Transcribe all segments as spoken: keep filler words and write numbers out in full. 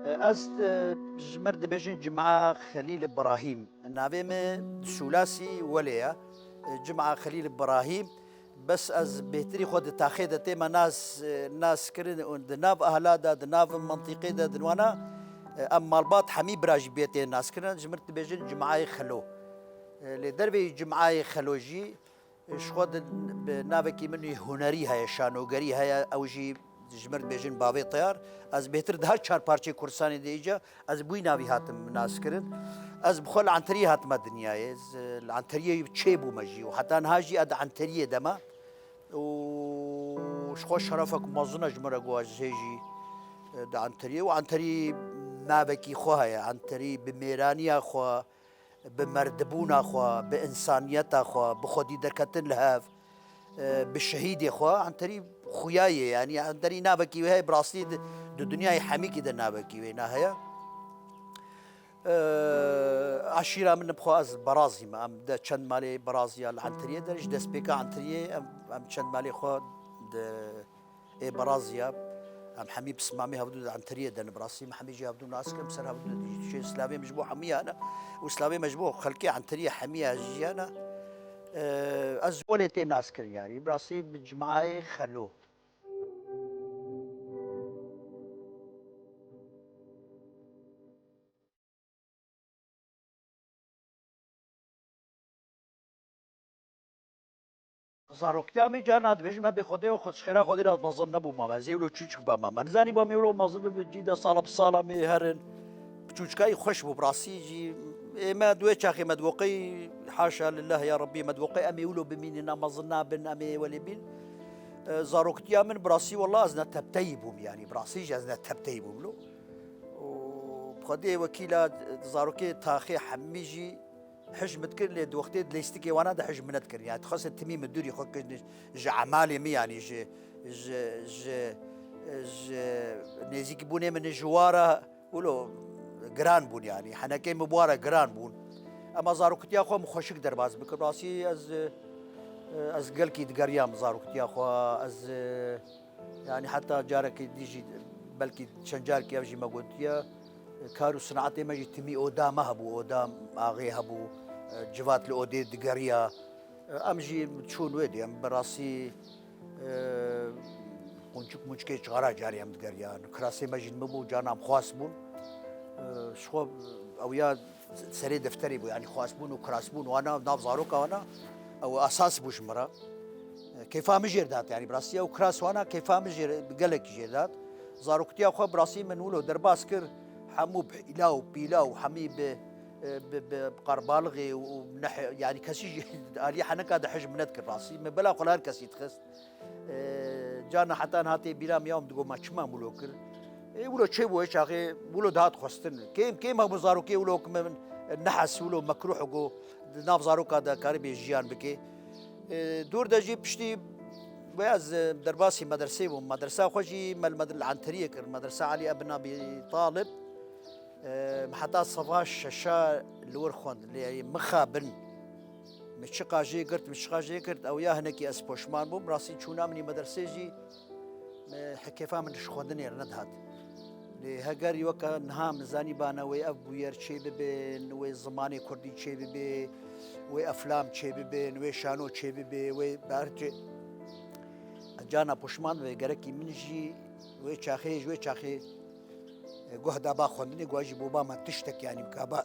Ez, e, ji mir dibêjin Cima Xelîl Birahîm. Navê min Sûlasî Welê ye. E, Cima Xelîl Birahîm. Bes ez bêhtirî xwe di taxê de tême nas, e, nas kirin û di nav ahla de, di nav mintîqê de, di wana, e, em malbat hemî bira jî bê tê nas kirin. Ji mir dibêjin Cimayê Xelo. E, lê derveyî Cimayê Xelo jî, e, ji xwe di, bi navekî min wî hunerî heye, şanogerî heye, ew jî ji mir dibêjin Bavê Teyar. Ez bêhtir di her çar parçeyê Kurdistanê de îca ez bi wî navî hatim nas kirin. Ez bi xwe li Enteriyê hatime dinyayê. Ez, e, li Enteriyê çêbûme jî û heta niha jî ez di Enteriyê de me. Û ji xwe şerefek mezin e ji min re ku ez hê jî, e, di Enteriyê û Enterî navekî xwe heye. Enterî bi mêraniya xwe, bi merdibûna xwe, bi însaniyeta xwe, bi xwedî derketin li hev, e, bi şehîdê xwe, Enterî xuya ye, yanî Enterî navekî wê heye, bi rastî di, di dinyayê hemîkî de navekî wê ne heye. E, eşîra min bi xwe ez Berazî me, em de çend malê Berazî ya li Enteriyê de, ji destpêka Enteriyê em, em çend malê xwe di Ê Berazî ya, em hemî pismamê hevdû di Enteriyê de ne, bi rastî me hemî jî hevdû nas kirin, ser hevdû de dijî. Tişê slavê min ji bo hemî ya ne û slavê me ji bo xelkê Enteriyê hemî ya jî ya ne. Ee, ez ji Welê têm nas kirin, yanî bi rastî bi Cimayê Xelo. Zaroktiya me carna dibêjim, me bê Xwedê û xwe ji xêra Xwedê re mezin nebûma me. Ez ê wilo çûçik bama. Me nizanî ba me wilo mezin bibe, cî de sala bi sala me herin. Çûçikayî xweş bû, bi rastî jî. Ê me di wê çaxê me digoqey, haşa lillah ya Rabbî, me digoqey em ê wilo bimînin, em mezin nabin, em ê welê bîn. E, zaroktiya min bi rastî wela ez ne tepteyî bûm, yanî bi rastî jî ez ne tepteyî bûm lo. Û bi Xwedê wekîla zarokê taxê hemî jî hij min dikir, lê di wextê di lêstikê wana de hij min nedikir. Yani dixwestin timî min dûrî xwe kirin ji emalê min, yani ji, ji, ji, ji nêzîkbûnê min ji wara wilo giran bûn yani. Henekê min bi wara giran bûn. Ema zaroktiya xwe min xweşik derbas bikir. Rastî ez, ez gelkî digeriyam zaroktiya xwe. Ez, Yanî heta carekî dî jî, belkî çend carekî ev jî me gotiye, kar û sinatê me jî timî oda me hebû, oda axê hebû, civat li odê digeriya. Em jî çûn wê dê, em bi rastî, e, qunçik munçikê çixara carî em digeriyan. Kirasê me jî li min bû, carna em xwast bûn. E, ji xwe ew ya serê defterê bû, yanî xwastbûn û kirasbûn wana nav zaroka wana, ew esas bû ji min re. Kêfa min jêr dat, yanî bi rastî ew kiras wana kêfa min jêr, gelekî jêr dat. Zaroktiya xwe bi rastî min wilo derbas kir, hemû bi hîla û pîla û hemî bi, bi, bi qarbalixê û neh, yanî kesî jî alî heneka de hij min nedikir rastî. Min bela xwe li her kesî dixist. E, carna heta niha tê bîra min ya, em digot me çima em wilo kir. E, wilo çêbû wê çaxê, wilo dihat xwestin. Kêm, kêm hebû zarokê wilo ku min nehas wilo mekruh go, di nav zaroka de karibê jiyan bike. E, dûr de jî piştî wê ez, e, derbasî medresê bûm. Medresa xwe jî me li med-, li Enteriyê kir. Medresa Elî Ebn Ebî Talib. Em, heta sava şeşa li wir xwend, lê mixabin. Min çiqa jê girt, min çiqa jê girt, ew ya hinekî ez poşman bûm. Rastî çûna min î medresê jî, me hekêfa min ji xwendinê re nedihat. Lê heger weke niha min zanîbane wê ev bûyer çê bibin, wê zimanê kurdî çê bibe, wê eflam çê bibin, wê şano çê bibe, wê bi her çê. Carna poşman be, gerekî min jî wê çaxê, ji wê çaxê E, guh da ba xwendinê, guh jî bo ba me tiştek, yanî bika ba,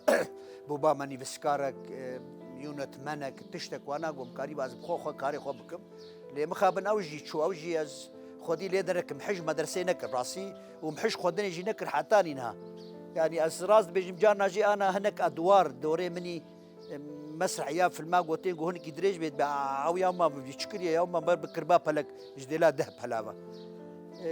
bo ba me nivîskarek, e, yönetmenek, tiştek wana, guh em karî ba ez bi xwe, xwe karê xwe bikim. Lê mixabin ew jî çû, ew jî ez xwedî lê derekim, mij medresê nekir rastî û mij xwendinê jî nekir heta nîna. Yanî ez rast dibêjim, carna jî ana hinek edwar dorê min î, e, mesreh ya filma gotên ku hinkî dirêj bê, dibe, "Aa, ew ya ma bi çi kiriye, ya ma ber bikirba pelek ji dêla deh pela ve." E,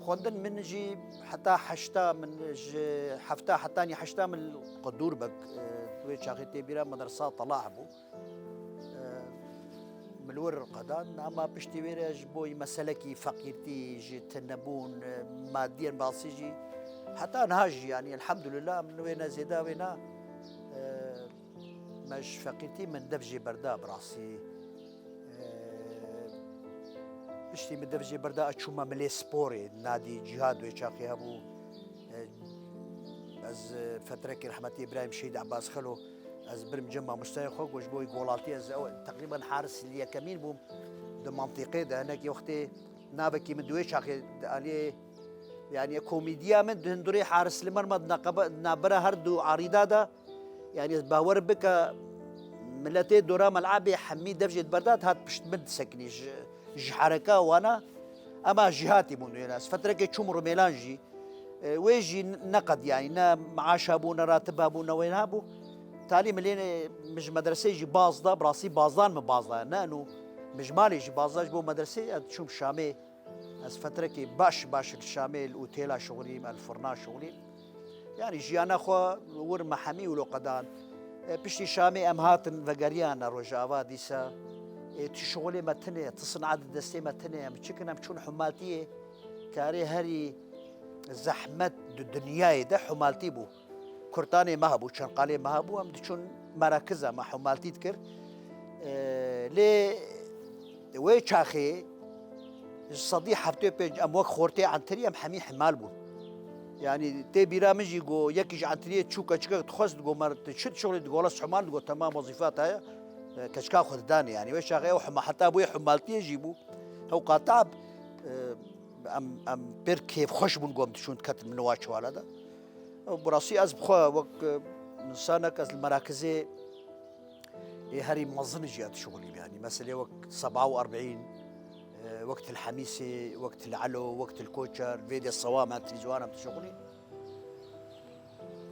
xwendin min jî heta heşta min, ji hefta hetanî heşta min qedûr bek, e, wê çaxê tê bîra medresa Telah bû. E, min li wir qedan, ama piştî wê re ji bo meselekî feqîrtî, ji tinebûn, e, madiyen basî jî heta niha jî, yanî elhamdulillah, min wê ne zêde wê ne, e, me ji feqîrtî min dev jê berda bi rastî. E, piştî min dev jê berda, ez çûme milê sporê, nadî cîhad wê çaxê hebû. Ez, e, fetrekê rehmetî Îbrahîm Şehîd Ebas Xelo, ez birim cem mamosteyê xwe, ku ji bo wî golaltî ez ew teqrîben haris li yekemîn bûm di mantîqê de, hinekî wextê navekî min di wê çaxê di aliyê, yanî komîdiya min di hundurê haris li merma di naqebe-, di navbera her du arîda de, yanî ez bawer bike miletê dora Mel'abê hemî dev jê diberda, dihat pişt min disekinî ji, ji hereka wana, ema jîhatî bûn wêne. Ez fetrekê çûm Rumêlan jî, E, wê jî neqed, yanî ne meaşa bû, ne ratiba bû, ne wêna bû. Talî min lê, min ji medreseyê jî baz da, bi rastî bazdan min baz da. Ne eno, min ji malê jî baz da, ji bo medreseyê ez diçûm Şamê. Ez fetrekê baş baş li Şamê, li otêla şixulîm, li firna şixulîm. Yanî jiyana xwe wir me hemî wilo qedan. E, piştî Şamê em hatin vegeriyane Rojava dîsa. E, tu şixulê me tune ye, tu sinat di destê me tune ye, em çi kin, em çûn humaltiyê. Karê herî zehmet di dinyayê de humaltî bû. Kurtanê me hebû, Çenqalê me hebû, em diçûn merakiza me humaltî dikir. Ee, lê wê çaxê ji sedî heftê û pênc em wek xortê Enterî em hemî himal bûn. Yanî tê bîra min jî got, yekî ji Enteriyê çû keçikek dixwest, digot, "Mer tu çi dişuxulî?" Digot, "Wela ez humal." Digot, "Temam, wezîfa te ye. Keçika xwe didanê." Yanî wê çaxê ew hema-, heta bûye humaltiyê jî bû. Hewqa tab, e, Em, em pêr kêfxweş bûn ku em diçûn diketin min wa çewala de. Ew bi rastî ez bi xwe wek, e, insanek ez li merakizê ê herî mezin jî ez dişixulîm, yanî meselê wek Seba û Erbîn, e, wek Til Hemîsê, wek Til Elo, wek Til Koçer, vê de sewa me televîzyonan em dişixulîn.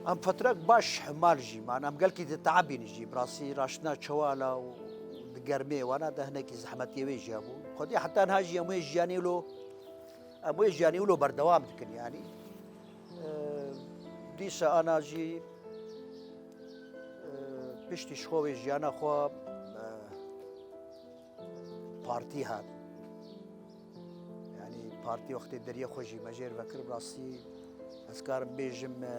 Em fetrek baş hemal jî man, em gelkî diteebîn jî, bi rastî raştina çewala û di germê wana de hinekî zehmetiyê wê jî hebû. Xwedî heta niha jî em wê jiyanê wilo, em wê jiyanê wilo berdewam dikin yanî. Ee, dîsa ana jî, ee, piştî ji xwe wê jiyana xwe, ee, partî hat. Yanî partî wextê deriyê xwe jî me jêr vekir, bi rastî ez karim bêjim, e,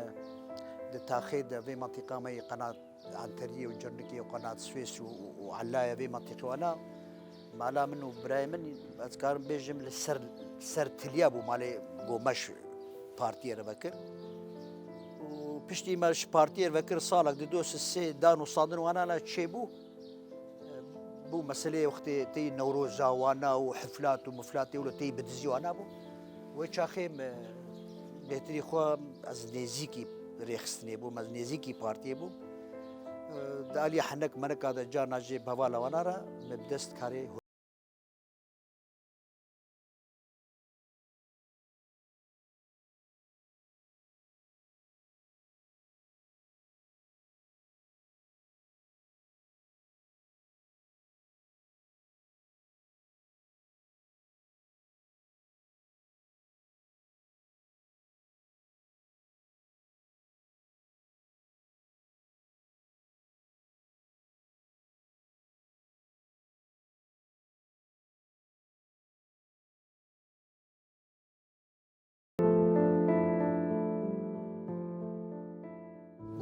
di taxê de vê mantîqa me yê qenat Enteriyê û Cirnikê û qenat Swês û, û, û Elaya vê mantîqê wana mala min û birayê min, ez karim bêjim li ser, ser tiliya bû malê Gomeş partiyê re vekir. Û piştî me ji partiyê re vekir salek di do sê dan û sandin wana la çêbû. Bû meseleyê wextê tey Newroza wana û hiflat û miflatê wilo tey bidizî wana bû. Wê çaxê me bêhtirî xwe ez nêzîkî rêxistinê bûm, ez nêzîkî partiyê bûm. Di alî henek meneka de carna jê bi hevala wana re me bi dest karê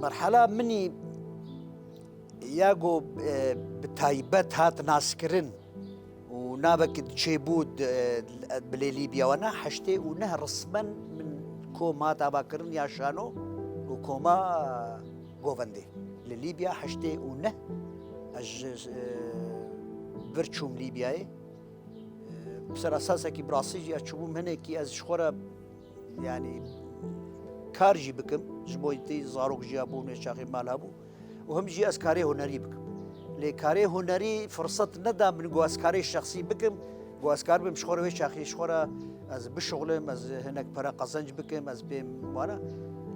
Merhela min î ya ku, e, bi taybet hat naskirin û navekî çêbû di, e, bilê Lîbya wana heştê û neh resmen min koma dava kirin ya Şano û koma Govendê. Li Lîbya heştê û neh ez ji, e, vir çûm Lîbyayê. Bi ser esasekî bi rastî jî ez çûbûm hinekî ez ji xwe re, yanî, kar jî bikim. Ji bo tê zarok jî hebûn, wê çaxê mal hebû. Û him jî ez karê hunerî bikim. Lê karê hunerî firset neda min ku ez karê şexsî bikim, ku ez karibim ji xwe re wê çaxê ji xwe re ez bişuxlim, ez hinek pere qezenc bikim, ez bêm wana.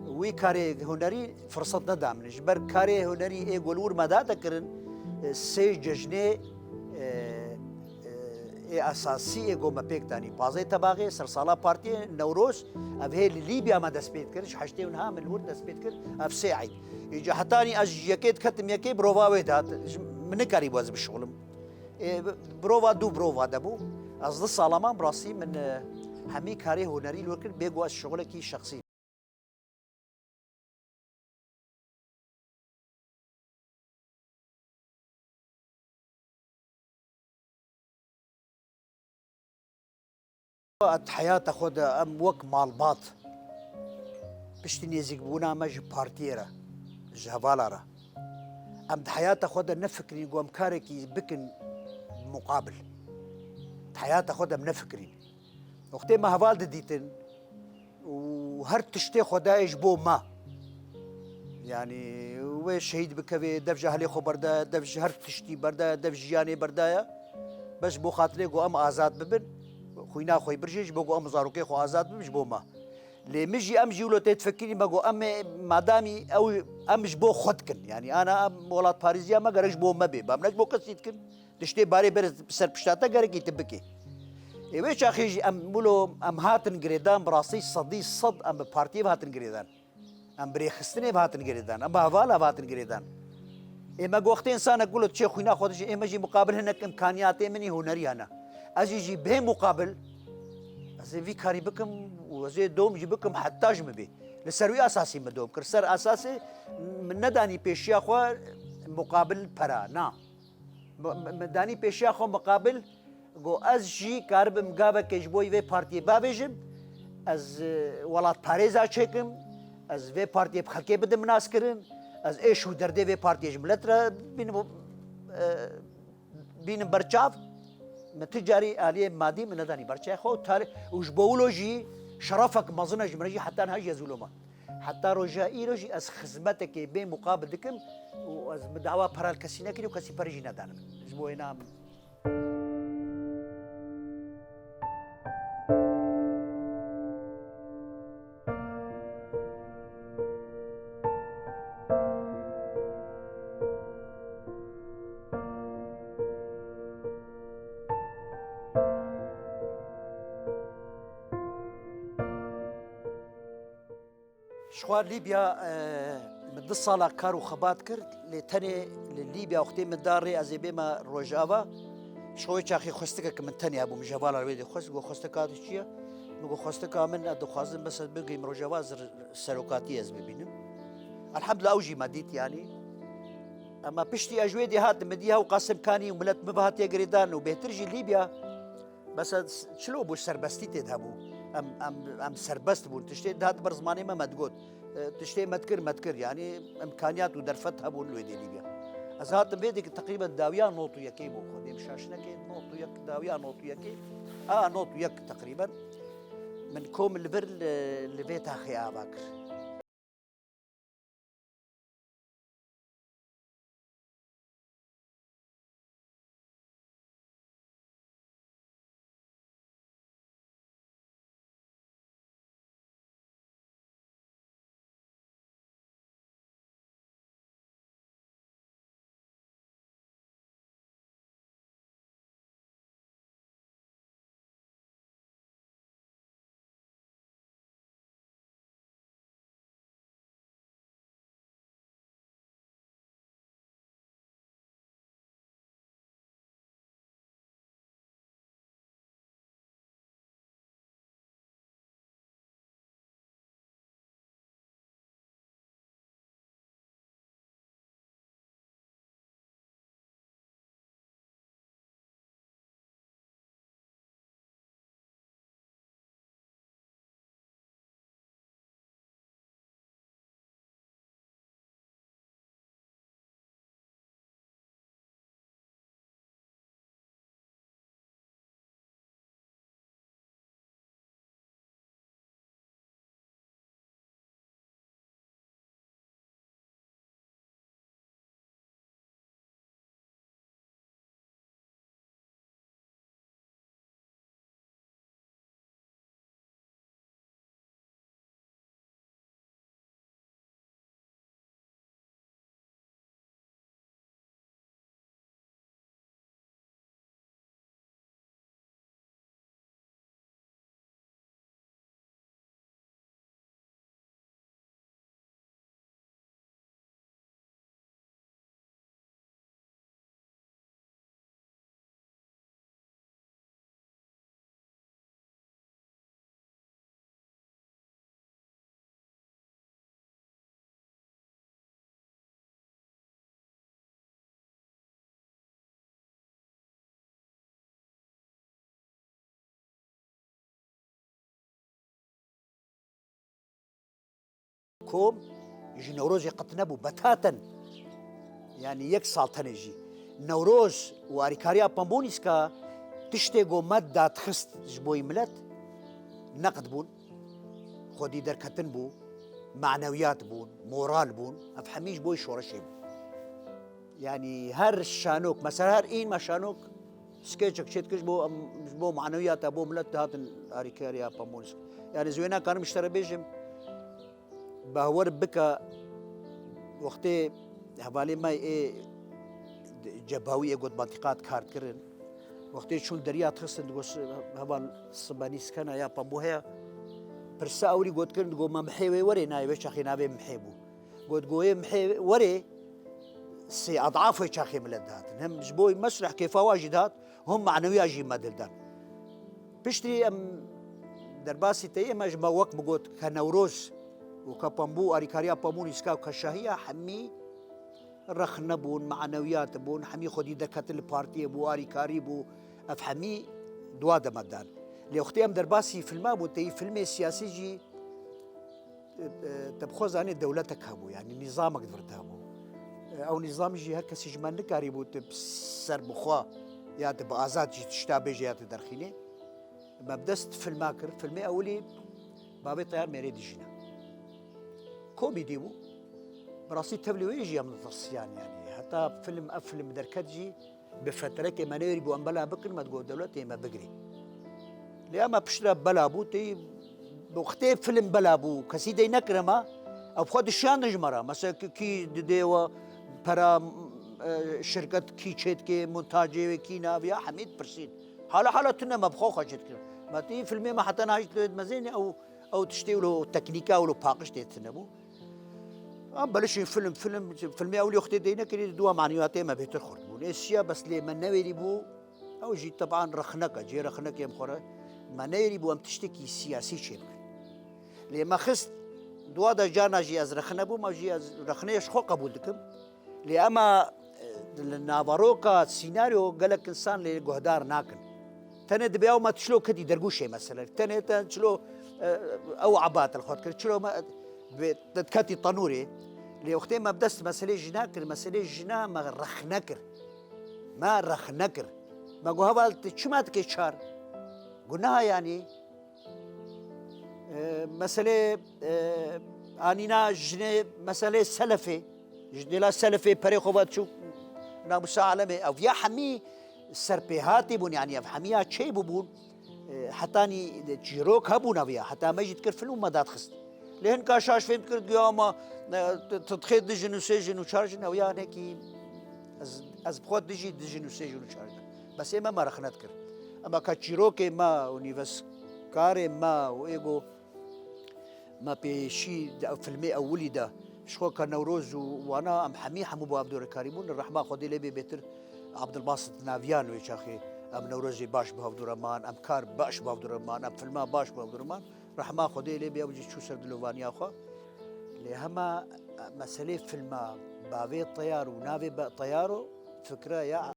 Wî karê hunerî firset neda min. Ji ber karê hunerî ê ku li wir me date kirin, e, sê cejnê, e, e, ê esasî ê ku me pêk danî. Pazdeh Tebaxê, sersala partiyê, Newroz, ev hê li Lîbya me dest pê dikir, ji heştê û niha min li wir dest pê dikir, ev sê eyd. Îca hetanî ez ji yekê diketim yekê, birova wê dihat, ji min nikarîbû ez bişuxulim. Ê, birova dû birova de bû. Ez du sala man, bi rastî min, e, hemî karê hunerî li wir kir, bê ku ez şixulekî şexsî. Di heyata xwe de em wek malbat, Piştî nêzîkbûna me ji partiyê re, ji hevala re, em di heyata xwe de nefikirîn ku em karekî bikin muqabil. Di heyata xwe de em nefikirîn. Wextê me heval didîtin û her tiştê xwe dayê ji bo me. Yanî wê şehîd bikevê, dev ji ahlê xwe berdaye, dev ji her tiştî berdaye, dev ji jiyanê berdaye. Bes ji bo xatirê ku em azad bibin, xwîna xwe yî birjê, ji bo ku em zarokê xwe azad bibin, ji bo me. Lê min jî, em jî wilo tê difikirî me got, em ê, madamî ew, em ji bo xwe dikin. Yanî ana em welatparêziya me gerek ji bo me bê. Ba em ne ji bo kesî dikin. Tiştê barê ber ser pişta te gerekî tu bikê. Ê wê çaxê jî em wilo em hatin girêdan, bi rastî sedî sed em bi partiyê ve hatin girêdan. Em bi rêxistinê ve hatin girêdan. Em bi hevala ve hatin girêdan. Ê me got, wextê însanek wilo diçê xwîna xwe dişê, ê me jî muqabil hinek îmkaniyatê min î hunerî hene. Ez jî jî bê muqabil, ez ê vî karî bikim û ez ê dom jî bikim heta ji min bê. Li ser wî esasî min dom kir. Ser esasê min nedanî pêşiya xwe muqabil pera, na. Min, min, min danî pêşiya xwe muqabil, got, ez jî karibim gavekê ji bo yî vê partiyê bavêjim, ez, e, welatparêza çêkim, ez vê partiyê bi xelkê bidim naskirin, ez êş û derdê vê partiyê ji milet re bînim, e, bînim berçav. Min ti carî aliyê madî min nedanî berçavê xwe û tarî-, û ji bo wilo jî şerefek mezin e ji min re jî heta niha jî ez wilo me. Heta roja îro jî ez xizmetekê bê muqabil dikim û ez min dawa pera li kesî nekirî û kesî perê jî nedanim. Ji bo wêna min. Ji xwe Lîbya, e, min du sala kar û xebat kir, lê tenê li Lîbya wextê min da rê ez ê bême Rojava, ji xwe wê çaxê xwestikek min tenê hebû, min ji hevala wê dê xwest, got, xwestika tu çi ye? Min got, xwestika min, ez dixwazim bes ez bigihim Rojava, ez r-, serokatî ez bibînim. Elhamdulillah ew jî me dît, yanî. Ema piştî ez ji wê dê hatim, min dî hew qas îmkanî û milet min ve hatiye girêdan û bêhtir jî Lîbya, Mesela çilo bû, serbestî tê de hebû. Em, em, em serbest bûn. Tiştê dihat ber zimanê me, me digot. E, tiştê me dikir, me dikir. Yanî îmkaniyat û derfet hebûn li wê dê Lîbya. Ez hatim vê dê ki teqrîben dawiya nod û yekê bû. Xwedê min şaş neke, nod û yek, dawiya nod û yekê. A, nod û yek teqrîben. Min kom li vir li, li vê taxê ava kir. Kom ji Newrozê qet nebû, betaten. Yanî yek sal tenê jî. Newroz û arîkariya Pembûnîska tiştê ku me dadxist ji bo yî milet neqd bûn. Xwedî derketin bû, manewiyat bûn, moral bûn. Ev hemî ji bo yî şoreşê bû. Yanî her şanok, mesela her în me şanok, skêçek çêdikir ji bo, ji bo manewiyata, bo milet dihatin arîkariya Pembûnîska. Yanî ez wê nakarim ji te re bêjim, Bawer bike, wextê hevalê me ê cebawî ê got mantîqat kar dikirin. Wextê çûn deriya dixistin, digot, heval sibanî skena ya pambû heye. Pirsa ewilî got kirin, digot me mihê wê werê nayê, wê çaxê navê mihê bû. Got, go yê mihê werê sê edaf wê çaxê milet dihatin. Hem ji bo mesreh kêfa wa jî dihat, hûn manewiya jî me dildan. Piştî em derbasî teyê me ji me wek min got ke Newroz û ke Pambû, arîkariya Pambû, Nîska û ke Şahiya hemî rexne bûn, manewiyat bûn, hemî xwedî derketin li partiyê bû, arîkarî bû, ev hemî dua de me dan. Lê wextê em derbasî filma bûn, teyî filmê siyasî jî E, e, te bi xwe zanê dewletek hebû, yanî nîzamek di vir de hebû. E, ew nîzam jî her kesî ji me nikarîbû tu bi ser bi xwe ya tu bi azad jî tişta bêje ya tu derxînê. Me bi dest filma kir. Filmê ewilî bavê Teyar mêrê dijîne. Komîdî bû. Bi rastî tevlî wê jî em ditirsiyan yanî. Heta film, ev film derket jî Bi fetrekê me nêrî bû em bela bikin, me digot dewletê me bigirê. Lê em piştre bela bû, tê bi wextê film bela bû, kesî dey nekire me, ew xwe dişiyandin ji me re. Mesela kî, kî didê we pera, e, şirket kî çêdikê, montacê wê kî naviya, hemî dipirsîn. Hala hala tune me bi xwe xwe çêdikir. Me tê filmê me heta niha jî dilê mezênê ew, ew tiştê wilo teknîka wilo paqij tê tune bû. Em belişên film, film, filmê ewlî wextê dey nekirî, di dua maniyatê me bêtir xurt bûn. Ê siya bes lê me newêrî bû, ew jî teban rexnek e, cihê rexnekê em xwe re, me neyêrî bû em tiştekî siyasî çê bikin. Lê me xist, dua de carna jî ez rexne bûm, ew jî ez rexneyê ji xwe qebûl dikim. Lê ema, e, li navaroka sînaryo gelek insan lê guhdar nakin. Tenê dibe ew me çilo ketî dergûşê mesele. Tenê te çilo, e, ew ebat li xwe dikir. Çilo me, bi, te diketî tenûrê. Lê wextê me bi dest meselê jina kir, meselê jina me rexne kir. Me rexne kir. Me got, heval, tu çima dikê çar? Gunaha yanî. E, meselê, e, anîna jinê, meselê selefê. Ji dêla selefê perê xwe ve çû namusa alemê. Ev ya hemî serpêhatî bûn, yanî ev hemiya çê bûbûn. E, hetanî çîrok hebûn ev ya. Heta me jî dikir film û me dadxist. Lê hinka şaş fêm dikir, guya ma, e, tu, tu dixê du jin û sê jin û çar jin, ew ya nekî ez, ez bi xwe du jî, du jin û sê jin û çar jin. Bes ê me me rexne dikir. Ema ka çîrokê me û nîveskarê me û ê go me pêşî di filmê ewilî de ji xwe ka Newroz û wana em hemî hemû bi Avdû re karî bûn. Rehma Xwedê lê bê bêtir Abdulbasit Naviyan wê çaxê em Newrozê baş bi Avdû re man, em kar baş bi Avdû re man, em filma baş bi Avdû re man. Rehma Xwedê lê bê ew jî çû ser dilovaniya xwe. Lê hema meselê filma bavê Teyar û navê be Teyar o fikre ya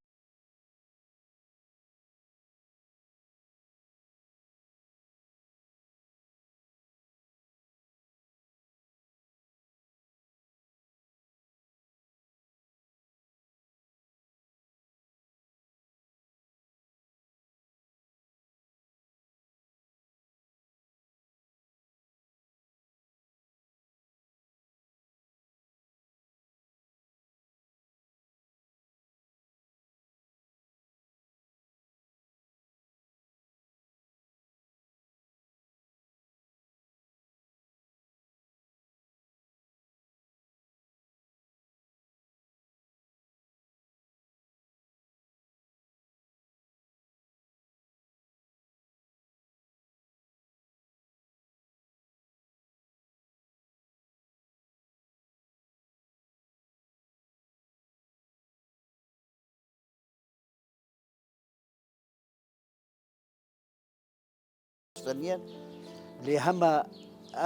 Lê hema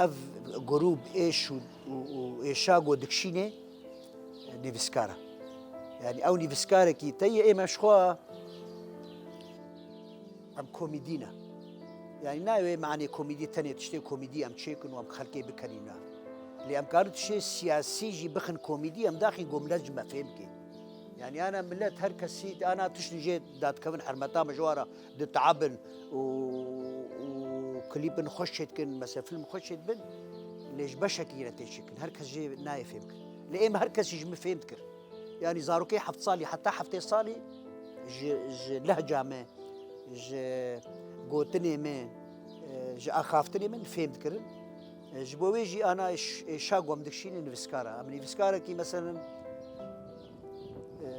ev grûp êş û, û, û êşa ku dikişînê nivîskar e. Yanî ew nivîskarekî te yê ê me ji xwe em komîdî ne. Yanî nayê wê manê komîdî tenê tiştê komîdî em çêkin û em xelkê bikenî na. Lê em karin tiştê siyasî jî bixin komîdî, em daxîn ku millet ji me fêm bike. Yanî ana millet her kesî ana tiştî jê dadikevin, hermeta me ji wan re diteebin û, û klîpin xweş çêdikin, mesela fîlm xweş çêdibin, lê ji beşekî re tê çêkin. Her kes jê nayê fêm kir. Lê êm her kesî ji min fêm dikir. Yanî zarokê heft salî heta heftê salî ji, ji lehca me, ji gotinê me, e, ji axaftinê min fêm dikirin. E, ji bo wê jî ana ş-, êşa ku em dikişînin nivîskar e. Em nivîskarekî, meselen, e,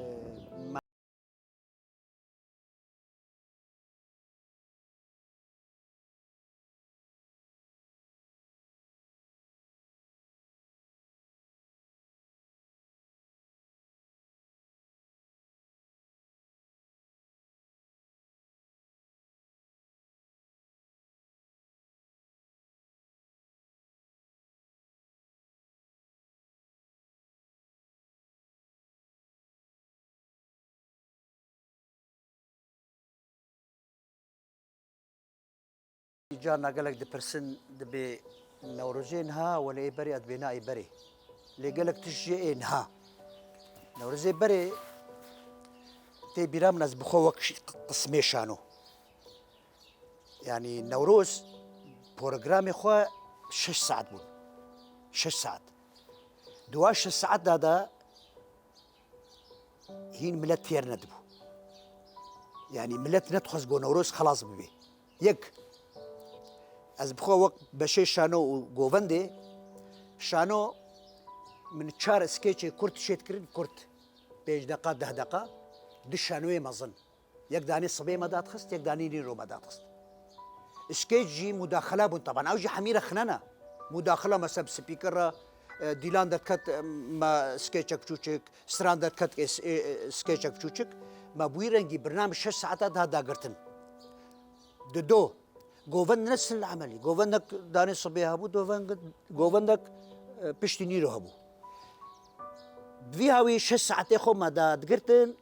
Carna gelek dipirsin, dibê Newrozê niha wele ê berê, ez dibê na ê berê. Lê gelek tişt jê ê niha. Newrozê berê tê bîra min, ez bi xwe wek ş-, qismê şano. Yanî Newroz programê xwe şeş saet bûn. Şeş saet. Di wan şeş saet da de hîn milet têr nedibû. Yanî milet nedixwest ku Newroz xelas bibe. Yek, ez bi xwe wek beşê şano û govendê, şano min çar skeçê kurt çêdikirin, kurt, pênc deqa, deh deqa, di şanoyê mezin. Yek danê sibê me dadixist, yek danê nîro me dadixist. Skeç jî mudaxila bûn, teban ew jî hemî re xinena. Mudaxila, mesela bi spîker re, e, dîlan derdiket, e, me skeçek çûçik, stran derdiket, e, s-, e, e, skeçek çûçik. Me bi wî rengî bername şeş saeta dihat dagirtin. Dido, govend ne sil emelî. Govendek danê sibê hebû, govend-, govendek, e, piştî nîro hebû. Bi vî hawî şeş saetê xwe me dadigirtin.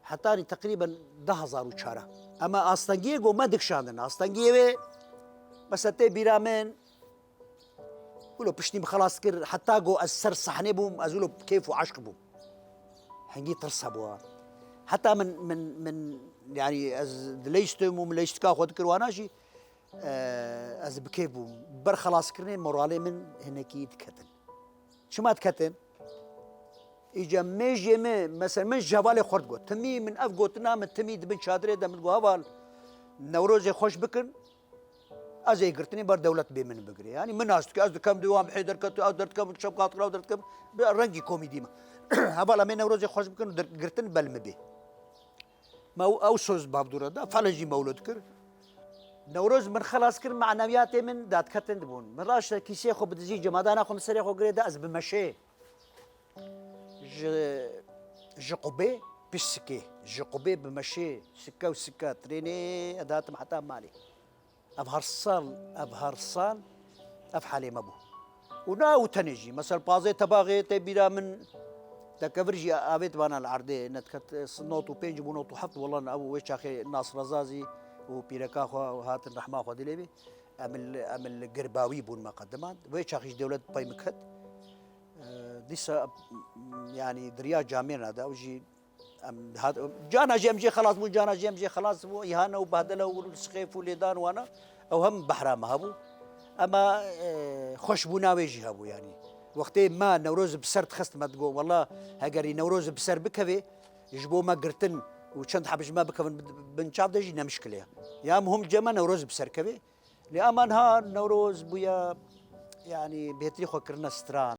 Hetanî teqrîben du hezar û çar. Ema astengiyê ku me dikişandin. Astengiyê wê, mesela tê bîra min, wilo piştî min xelas kir, heta ku ez ser sahnê bûm, ez wilo kêf û eşq bûm. Hingî tirs hebû. Heta min, min, min, yanî ez dileyştim û min leyştika xwe dikir wana jî, e, ez bi kêf bûm. Ber xelaskirinê moralê min hinekî diketin. Çima diketin? Îca mêjê me, mesela min ji hevalê xwe digot. Timî min ev gotina min timî di bin çadirê de min got, heval, Newrozê xweş bikin, ez ê girtinê ber dewlet bê min bigire. Yanî min nas dike, ez dikem di wan bihê derket, ez derdikem, şepkat xira derdikem, bi rengî komîdî me. Heval, em ê Newrozê xweş bikin, dir-, girtin bel min bê. Me ew, ew soz bavdûre da, fele jî mewlûd kir. Newroz min xelas kir, maneviyatê min dadketin dibûn. Min raşte kîsê xwe bidizî, cemadana xwe min serê xwe girê da, ez bi meşê ji, ji qubê pişt sikê, ji qubê bi meşê sike û sike trênê ez hatim heta malê. Ev her sal, ev her sal ev halê me bû. Û na ew tenê jî. Mesela pazê tebaxê tê bîra min, tekevir jî avêt vana li erdê, nediket, not û pênc bû, not û heft, wela ew wê çaxê Nasir Rezazî û pîreka xwe hatin rehma Xwedê lê bê. Em li, em li girbawî bûn me qediman. Wê çaxî jî dewlet pey min ket. Dîsa, yanî diriya camêrna de ew jî Em hat, cana jî em jê xelas bûn, cana jî em jê xelas bûn. Îhane û behdele û sixêf û lêdan wana, ew hem behra me hebû. Ema, e, xweşbûna wê jî hebû, yanî. Wextê me Newroz bi ser dixist, me digot, wela hegerî Newroz bi ser bikevê, ji bo me girtin û çend heb ji me bikevin bin çav de jî ne mişkil e. Ya muhim cê me Newroz bi ser kevê. Lê ema niha Newroz bûye, yanî bêtirî xwe kirine stran.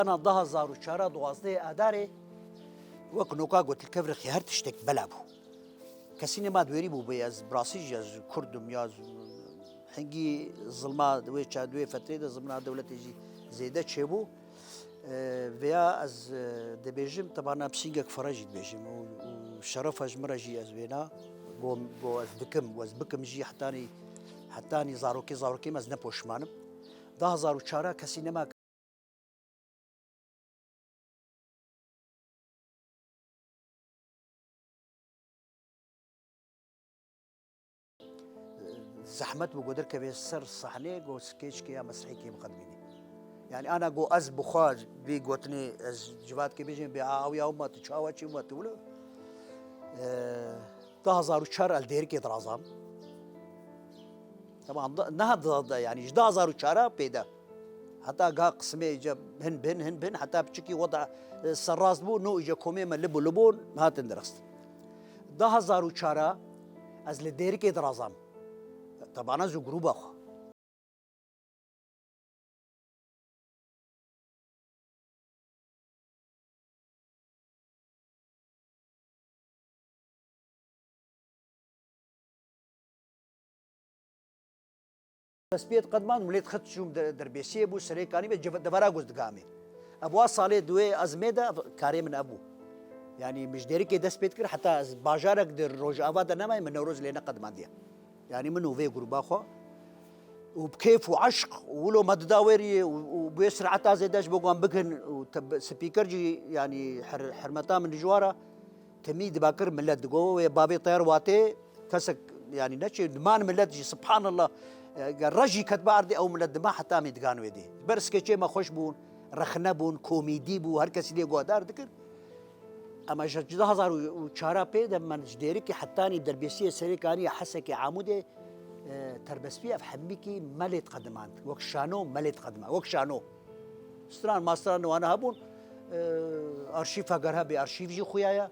Ana du hazar û çar duwazdehê Adarê, wek noka got, li kevirê xwe her tiştek bela bû. Kesî nema di wêrî bû bê ez bi rastî jî ez Kurd im ya z-, hingî zilma wê ça-, di wê fetrê de zilma dewletê jî zêde çêbû. E, vêya ez, e, dibêjim, tebana pisîngek fere jî dibêjim û, û şerefa ji min re jî ez wêna, go, go ez dikim, go ez bikim jî hetanî, hetanî zarokê zarokê me ez ne poşman im. Du hazar û çar kesî nema Zehmet bû ku derkevê ser sahnê, ku skêçkê ya mesrihîkê biqedimînê. Yani ana ku ez bi xwe vî gotinê ez civatkê bêjim, bê a ew ya huma tu çawa çî huma tu wilo. Ee, du hazar û çar el dêrikê dirazam. Tamam, da, niha da, da, yani ji du hazar û çar pê de. Heta ga qismê ce hin bin, hin bin, heta piçikî weda, e, serrast bû, no îce komê me li bû, li bûn, hatin dirist. Du hazar û çar ez li Dêrikê dirazam. Tebana zû grûba xwe. Destpê diqedimand, milê dixist çûm de-, derbêsiyê bû, serê kanî ve civ-, devera guz digamê. Ev wa salê duê ezmê de ev karê min ev bû. Yani min ji Dêrikê dest pê dikir, heta ez bajarek di Rojava de nemayê, min Newroz lê neqedimandiye. Yani min û vê grûba xwe û bi kêf û eşq û wilo me dida wêriyê û, û bi wê sireta zêde ji bo wan bikin û te-, spîker jî yani her-, hermeta min ji wa re temî diba kir, millet digo wê bavê teyar watê kesek yani neçê diman, millet jî subhanallah, e, ger re jî ketbe erdê ew millet dima heta mî digan wê dê. Ji ber skeçê me xweş bûn, rexne bûn, komîdî bû, her kesî lê guhdar dikir. Ema ji du hazar û çar pê de min ji Dêrikê hetanî derbêsiyê Serêkaniyê, Hesekê, Amûdê, e, terbestbî ev hemîkî me lê diqedimand. Wek şano me lê diqedimand. Wek şano. Stran mastran wana hebûn, e, arşîv heger hebê arşîv jî xuya ye.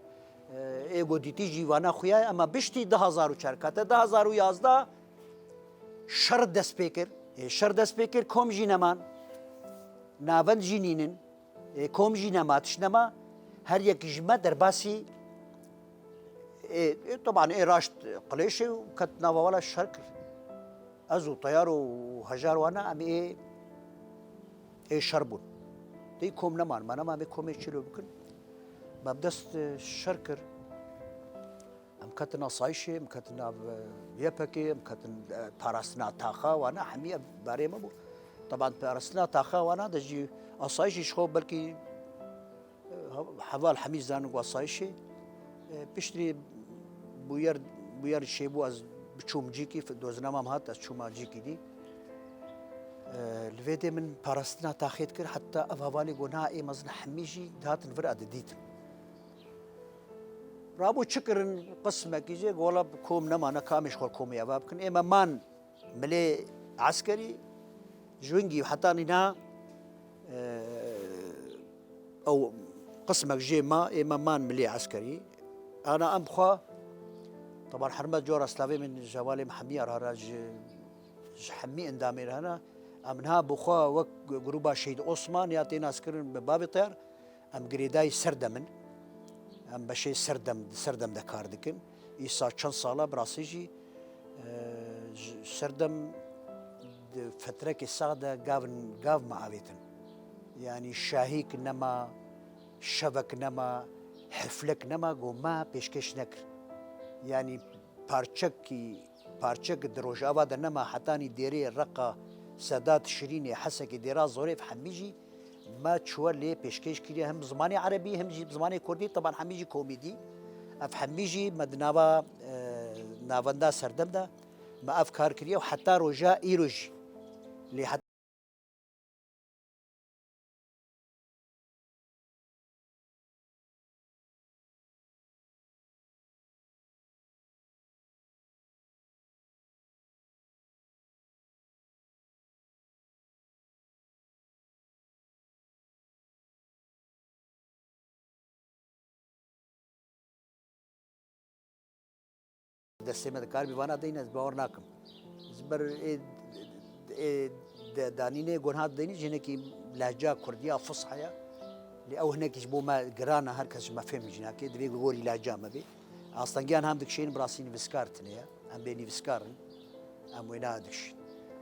E, ê go dîtî jî wana xuya ye. Ema biştî du hazar û çar kete du hazar û yazdeh şer dest pê kir. E, şer dest pê kir, kom jî neman. Navend jî nînin. Ê, kom jî nema, tişt nema, her yek ji me derbasî, ê, ê, teban ê raşt qilêşê û ket nava wela şer kir. Ez û teyar û hejar wana em ê, ê şer bûn. Tê kom neman, me nema em ê komê çilo bikin. Me bi dest, e, şer kir. Em ketin asayişê, em ketin nav, e, Y P G, em ketin, e, parastina taxa wana, hemî ev barê me bû. Teban parastina taxa wana de jî asayişî ji xwe belkî, e, hev-, heval hemî zanin ku asayişê, e, piştrî bûyer, bûyer çêbû ez biçûm cîkî, f-, doznama min hat, ez çûma cîkî dî. E, li vê dê min parastina taxê dikir, heta ev hevalê got, na ê mezin hemî jî dihatin vir, ez didîtin. Rabû çi kirin, qismekî jê, wela kom nemane, kamê ji xwe komê eva bikin. Ê me man milê eskerî, ji wingî heta nîna, e, ew qismek jê ma, ê me man milê eskerî. Ana em xwe, teban hermet cora slavê min ji hevalê min hemî ar hara ji, ji hemî endamê re hene. Em niha bi xwe wek grûba Şehîd Osman ya tên naskirin bi bavê teyar. Em girêdayî serdem in. Em beşê serdem, di serdem de kar dikin. Îsa çend sala bi rastî jî, e, ji serdem di fetrekê sax de gav, gav me avêtin. Yanî şahîk nema, şevek nema, hiflek nema, go me pêşkêş nekir. Yanî parçekî, parçek di Rojava de nema, hetanî Dêrê, Reqa, Sedat, Şirînê, Hesekê, Dêra Zorê, ev hemî jî me çûye lê pêşkêş kiriye, hem bi zimanê erebî, hem jî bi zimanê kurdî, teban hemî jî komîdî. Ev hemî jî me di nava, e, navenda serdem de me ev kar kiriye û heta roja îro jî. Lê Destê me dikaribî vana deyne, ez bawer nakim. Ji ber ê, ê Di danînê gonha dideyî jî hinekî lehca kurdiya fusha ye. Lê ew hinekî ji bo me giran e, her kes ji me fêm jî nake. Divê gorî lehca me bê. Astengiyan hem dikişînin, bi rastî nivîskar tune ye. Em bê nivîskar in. Em wêna dikişîn.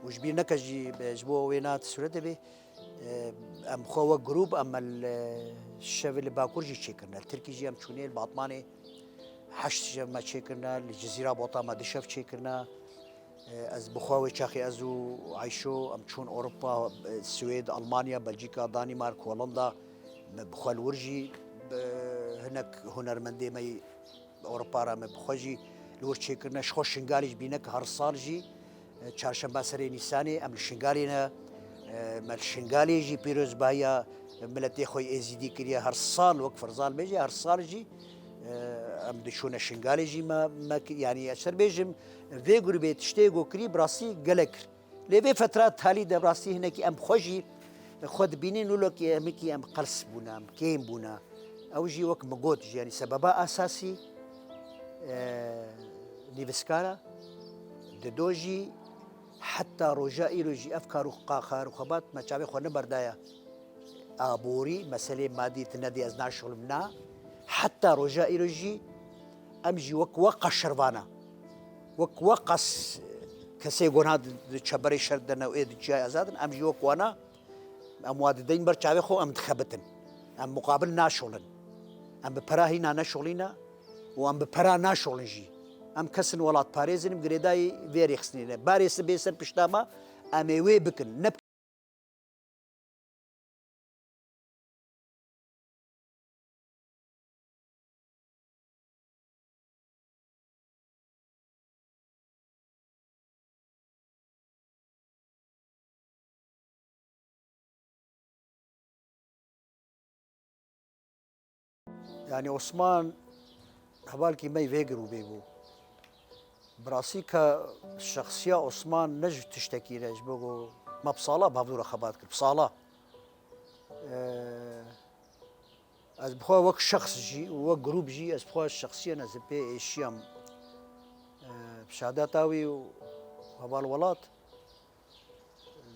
Û ji bîr neke jî, e, ji bo wêna ti sûretê bê, e, em xwe wek grûp, em li şevê li Bakur jî çêkirine. Li Tirkî jî em çûnê, li Batmanê heşt şev me çêkirine, li Cizîra Bota me du şev çêkirine. Ez bi xwe wê çaxê ez û Ayşo em çûn Ewropa, Swêd, Almanya, Belçîka, Danîmark, Holanda. Me bi xwe li wir jî, e, hinek hunermendê me yê Ewropa re me bi xwe jî li wir çêkirine. Ji xwe Şingalê ji bîne ki her sal jî, e, çarşemba serê Nîsanê em li Şingalê ne. E, me li Şingalê jî pîrozbahiya miletê xwe yê Êzîdî kiriye. Her sal wek Ferzal bêje, her sal jî, e, em diçûne Şingalê jî me, me ki-, yanî ez ser bêjim, vê grûbê tiştê ku kirî bi rastî gelek kir. Lê vê fetra talî de bi rastî hinekî em xwe jî xwe dibînin, lûlekî em hikî em qels bûne, em kêm bûne. Ew jî wek min got jî, yanî sebeba esasî, e, nivîskara, dido jî heta roja îro jî ev kar û qa-, kar û xebat me çavê xwe neberdaye. Aborî, meselê madî tu nedî ez naşixulim na. Heta roja îro jî em jî wek we qas şervan e. Wek we qas kesê gonha di, di çeberê şer de ne û ê di çiyayê azad in, em jî wek wana, em wa dideyn ber çavê xwe, em dixebitin. Em muqabil naşixulin. Em bi pera hîna neşixulîne û em bi pera naşixulin jî. Em kesin welatparêz in, em girêdayî vê rêxistinê ne. Barê sibê ser pişta me, em ê wê bikin. Ne Yanî Osman hevalkî me yê vê grûbê bû. Bi rastî ke şexsiya Osman ne ji tiştekî re, ji bo ku me bi sala bi hevdû re xebat kir, bi sala. Ee, ez bi xwe wek şexs jî û wek grûp jî, ez bi xwe şexsiyen ez ê pê êşiyam. Ee, bi şehadeta wî û heval welat,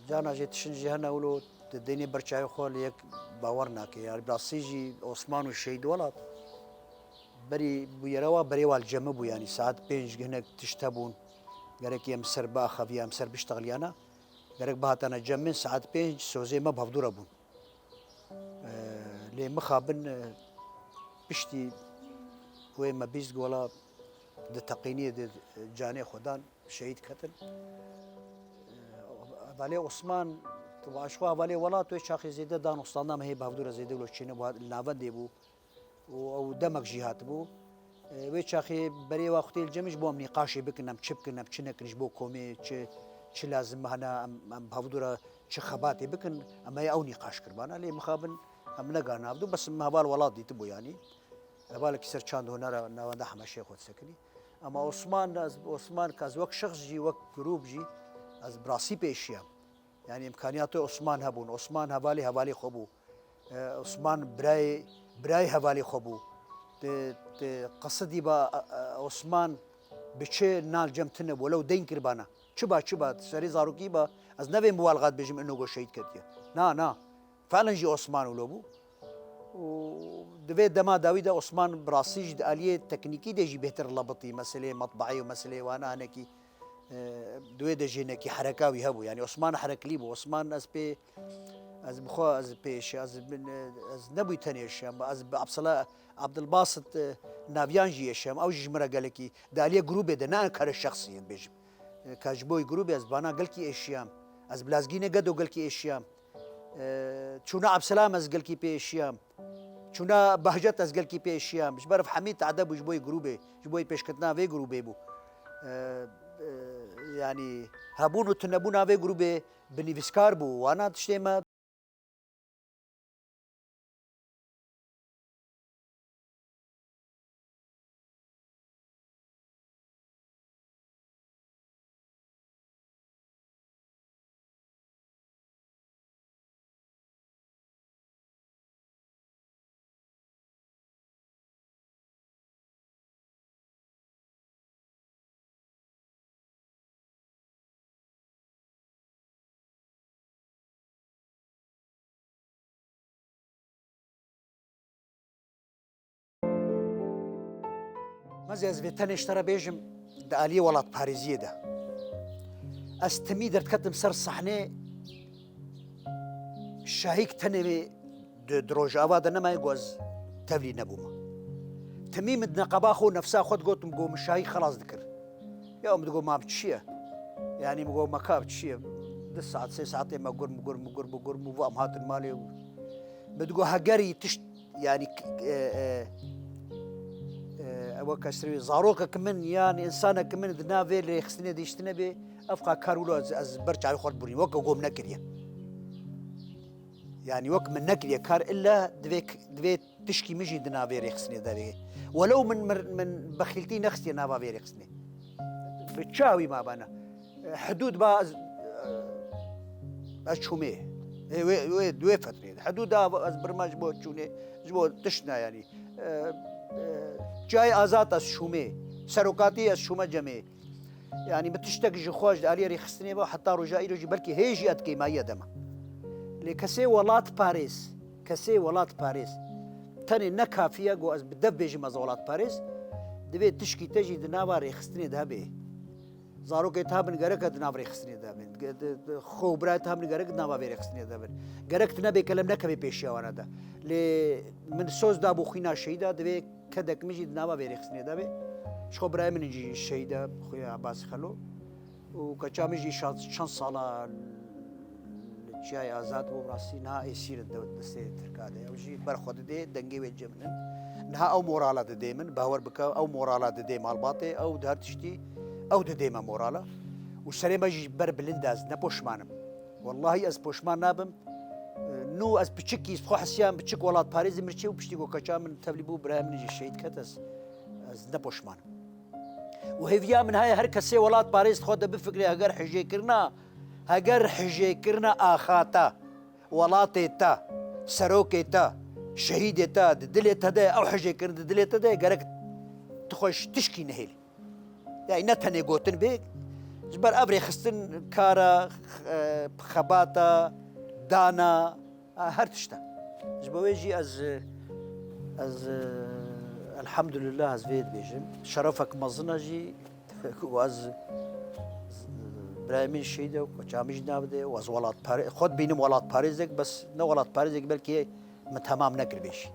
Cana jê tiştin jî hene wilo tu dênê ber çavê xwe li yek bawer nake. Yanî bi rastî jî Osman û Şehîd Welat berî bûyera wa berê wa li cem me bû, yanî saet pênc hinek tişt hebûn. Gerekî em ser biaxeviya, em ser biştexiliyana. Gerek bihatana cem min saet pênc sozê me bi hevdû re bûn. Ee, lê mixabin, e, piştî wê me bîst gola di teqîniyê de canê xwe dan. Şehîd ketin. Hevalê Osman, tu baş xwe hevalê welat wê çaxê zêde dan û standan hê bi hevdû re zêde wilo çêne bû, li navendê bû û ew demek jî hatibû. Wê çaxê berê wa xutê li cem ji bo em nîqaşê bikin, em çi bikin, em çi nekin ji bo komê, çi, çi lazim hene, em, em bi hevdû re çi xebatê bikin, em heye ew nîqaş kirbana. Lê mixabin em negan navdû, bes em heval welat dîtibû yanî. Hevalekî ser çand hunera navenda hemeşeyê xwe disekinî. Ema Osman, ez, Osman ke ez wek şexs jî, wek grûp jî, ez bi rastî pê êşiyam. Yanî îmkaniyatê Osman hebûn. Osman hevalê hevalê xwe bû. E, Osman birayê, birayê hevalê xwe bû. Ti, ti qesidî ba, e, e, Osman bi çi nal cem tine bû. Lew deyn kiribana. Çi ba, çi ba, serê zarokî ba. Ez nevêm bi walgat bêjim ino go şehîd ketiye. Na, na. Felen jî Osman wilo bû. Û di vê dema dawî de Osman bi rastî jî di aliyê teknîkî de jî bêhtir lebitî. Meseleyê metbaî û meseleyê wana hinekî, e, di wê de jî hinekî hereka wî hebû. Yanî Osman hereklî bû. Osman ez pê, ez bi xwe, ez pê êşe, ez bin, ez nebûy tenê êşe, ez bi Absela, Abdilbasit, e, Naviyan jî êşe. Ew jî ji min re gelekî di aliyê grûbê de, ne kare şexsî yên bêjim. E, ka ji bo grûbê ez bana gelkî êşiyam. Ez bi Lazgînê Gedo gelkî êşiyam. E, çûna Abselam ez gelkî pê êşiyam. Çûna Behcet ez gelkî pê êşiyam. Ji ber ev hemî tade bû ji bo yê grûbê, ji bo yê pêşketina vê grûbê bû. E, e, yanî hebûn û tunebûna vê grûbê bi nivîskar bû. Wana tiştê me Ez, ez vê tenê ji te re bêjim, di aliyê welatparêziyê de. Ez timî derdiketim ser sahnê, şahîk tenê wê di, di rojava de nemaye ku ez tevlî nebûme. Timî min di neqeba xwe û nefsa xwe digotim ku min şahîk xelas dikir. Ya min digot, ma bi çi ye? Yanî min got, me ka bi çi ye? Du saet, sê saetê me gur, min gur, min gur, min gur, min û em hatin malê û min digot, hegerî tişt, yanî, e, e, e, ew weke sirê zarokek min yan însanek min di nav vê rêxistinê de hiştine bê, ev qa kar wilo ez, ez ber çavê xwe diborînim. Weke ku min nekiriye. Yanî wek min nekiriye kar, illa divê, divê tişkî min jî di navê rêxistinê de bê. Welew min, min, min bexîltî nexistiye nava vê rêxistinê. Bi çawî ma bana. Hidûd ba ez, ez çûmê. Ê, wê, wê, wê fetrê de. Hidûd da ez birma ji bo çûnê, ji bo tişt ne yanî. E, e, Çiyayê Azad ez çûmê. Serokatî ez çûme cemê. Yanî min tiştek ji xwe ji aliyê rêxistinê ve heta roja îro jî belkî hê jî ez kêmayî de me. Lê kesê welatparêz, kesê welatparêz tenê ne kafî ye ku ez bi dev bêjim ez welatparêz, divê tişkî te jî di nava rêxistinê de hebe. Zarokê te hebin gerek e di nav rêxistinê de bin. Ge-, di, di, xwe û birayê te hebin gerek di nava vê rêxistinê de bin. Gerek tu nebê kelem nekevê pêşiya wana de. Lê min soz dabû xwîna şehîda, divê kedek min jî di nava vê rêxistinê de be. Ji xwe birayê min jî şehîd e, xuya Abbas Xelo. Û keça min jî şa-, çend sala li Çiyayê Azad bû, bi rastî niha êsîr in de destê Tirka de. Ew jî ber xwe didê, dengê wê cem in. Niha ew morala didê min, bawer bike, ew morala didê malbatê, ew di her tiştî, ew didê me morala. Û serê me jî ber bilind e, ez ne poşman im. Wellahî ez poşman nabim. Nû ez piçikî, ez xwe hesiyan piçik welatparêzê mirçê û piştî ku keça min tevlî bû, birayê min jî şehîd ket, ez, ez ne poşman im. Û hêviya min heye her kesê welatparêz xwe de bifikre, heger hijêkirina, heger hijêkirina axa te, welatê te, serokê te, şehîdê te di dilê te de, ew hijêkirin di dilê te de, gerek tu xwe ji tişkî nehêlî. Yanî ne tenê gotin bê, ji ber ev rêxistin kara, e, xebata, dana, a, her tişt e. Ji bo wê jî ez, ez, elhamdulillah ez vê dibêjim. Şerefek mezin e jî û ez birayê min şehîd e û keça min jî navide û ez welatpare-, xwe dibînim welatparêzek, bes ne welatparêzek, belkî min temam nekiribê jî.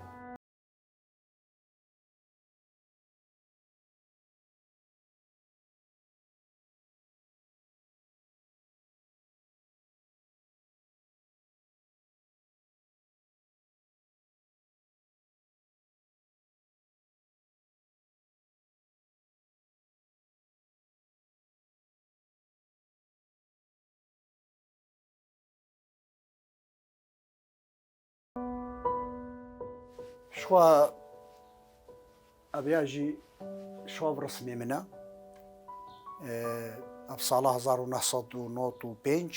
Şixwe ev ya jî şixwe ev resimê min e. Ev sala hezar û neh sed û nod û pênc,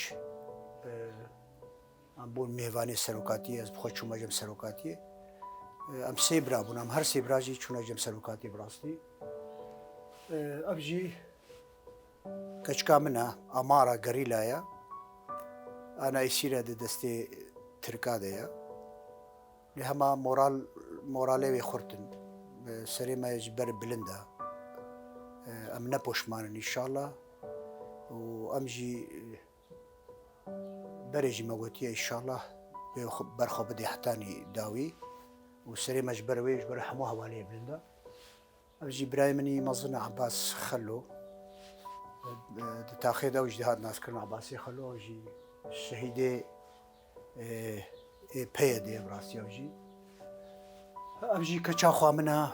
em bûn mêvanê serokatiyê, ez bi xwe çûme cem serokatiyê. Em sê bira bûn, em her sê bira jî çûne cem serokatiyê bi rastî. Ev jî keçika min e, Amara gerîla ye. Ana êsîr e di destê Tirka de ye. Lê hema moral, moralê wê xurt in. Serê me ji ber bilind e. Em ne poşman in înşallah. Û em jî berê jî me gotiye înşallah wê xwe, ber xwe bidê hetanî dawî. Û serê me ji ber wê, ji ber hemû hevaliyê bilind e. Ev jî birayê min î mezin e Abbas Xelo. Di taxê de ew jî dihat naskirin Abbasê Xelo, ew jî şehîdê, ê, ê P Y D'ê ye bi rastî ew jî. Ev jî keça xwe min e.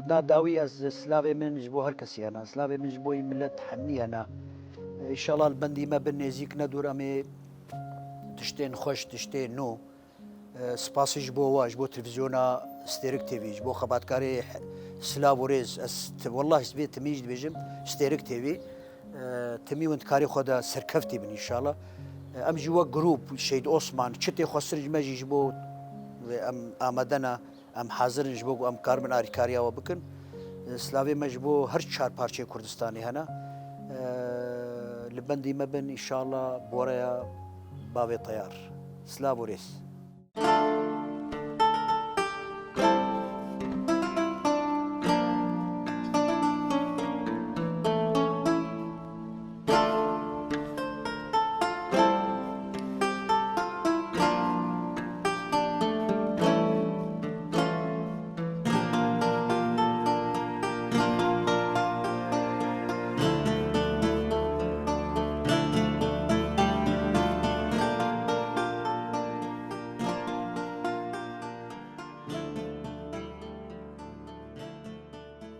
Na dawî ez silavê min ji bo her kesî hene. Silavê min ji bo yî milet hemî hene. Înşallah li bendî me bin, nêzîk ne dûr em ê tiştên xweş, tiştên nû. E, spasî ji bo we, ji bo televîzyona Stêrik T V, ji bo xebatkarê he-, silav û rêz. Ez ti-, wellah vê timî jî dibêjim, Stêrik T V. E, timî win dikarê xwe de serkeftî bin înşallah. E, em jî wek grûp, Şehîd Osman, çi tê xwestir ji me jî ji bo em amade ne. Em hazir in ji bo ku em karibin alîkariya we bikin. Silavê me ji bo her çar parçeyê Kurdistanê hene. Li bendî me bin, înşallah, boreya bavê teyar. Silav û rêz.